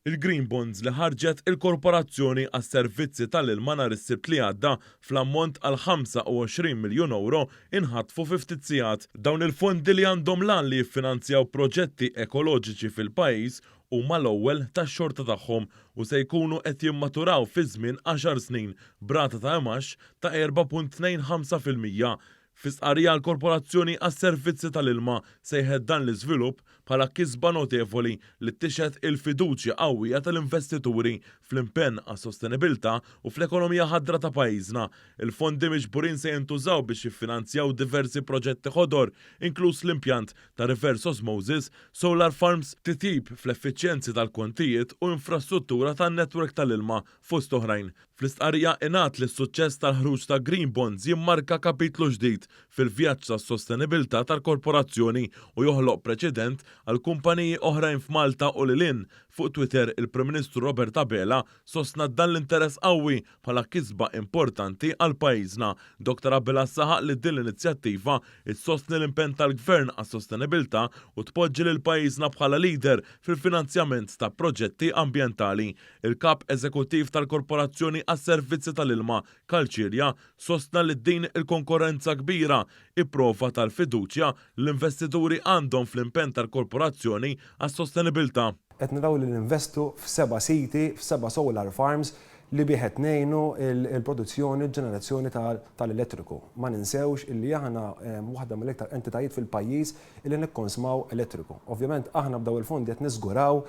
Il-Green Bonds li ħarġet il-Korporazzjoni għas-Servizzi tal-Ilma nhar is-Sibt li għadda fl-ammont għal 25 miljun ewro inħatfu fi ftit sigħat. Dawn il-fondi li għandhom l-għan li jiffinanzjaw proġetti ekoloġiċi fil-pajjiż huma l-ewwel tax-xorta tagħhom u se jkunu qed jimmaturaw fi żmien għaxar snin b'rata ta' imgħax ta' 4.25%. Fi stqarrija l-Korporazzjoni għas-Servizzi tal-Ilma sejħet dan l-iżvilupp bħala kisba notevoli li tixhed il-fiduċja qawwija tal-investituri fl-impenn għas-sostenibilità u fl-ekonomija ħadra ta' pajjiżna. Il-fondi miġburin se jintużaw biex jiffinanzjaw diversi proġetti ħodor, inkluż l-impjant ta' reverse osmosis, solar farms, titjib fl-effiċjenzi tal-kontijiet u infrastruttura tan-network tal-ilma, fost oħrajn. Fl-istqarrija ingħad li s-suċċess tal-ħruġ ta' Green Bonds jimmarka kapitlu ġdid fil-vjaġġ tas-sostenibilità tal-korporazzjoni u joħloq preċedent għal kumpaniji oħrajn f'Malta u lil hinn. Fuq Twitter, il-Prim Ministru Robert Abela sostna dan l-interess qawwi bħala kisba importanti għal pajjiżna. Dottor Abela saħaq li din l-inizjattiva issostni l-impenn tal-Gvern għas-sostenibilità u tpoġġi lil pajjiżna bħala leader fil-finanzjament ta' proġetti ambjentali. Il-Kap Eżekuttiv tal-Korporazzjoni għas-Servizzi tal-Ilma, Karl Cilia, sostna li din il-konkorrenza kbira hi prova tal-fiduċja li l-investituri għandhom fl-impenn tal-Korporazzjoni għas-sostenibilità. Qed naraw li ninvestu f'seba' siti, f'seba' solar farms li bih qed ngħinu l-produzzjoni u l-ġenerazzjoni tal-elettriku. Ma ninsewx illi aħna waħda mill-iktar entitajiet fil-pajjiż illi nikkonsmaw elettriku. Ovvjament aħna b'dawn il-fondi qed niżguraw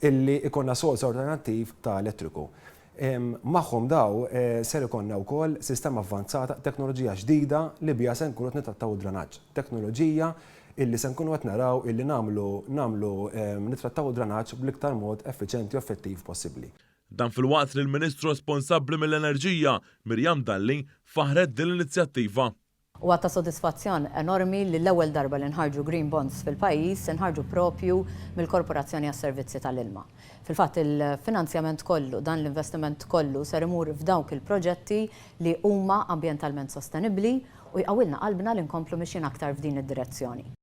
illi jkollna sors alternattiv ta' elettriku. Magħhom daw ser ikollna wkoll sistema avvanzata, teknoloġija ġdida li biha se nkunu qed nittrattaw id-dranaġġ. Teknoloġija illi se nkunu qed naraw illi nagħmlu nagħmlu nittrattaw id-dranaġġ bl-iktar mod effiċjenti u effettiv possibbli. Dan filwaqt li l-Ministru responsabbli mill-Enerġija, Miriam Dalli, faħħret din l-inizjattiva. Huwa ta' sodisfazzjon enormi li l-ewwel darba li nħarġu Green Bonds fil-pajjiż se nħarġu proprju mill-Korporazzjoni għas-Servizzi tal-Ilma. Fil-fatt il-finanzjament kollu, dan l-investiment kollu ser imur f'dawk il-proġetti li huma ambjentalment sostenibbli u jqawwilna qalbna li nkomplu mixjin aktar f'din id-direzzjoni.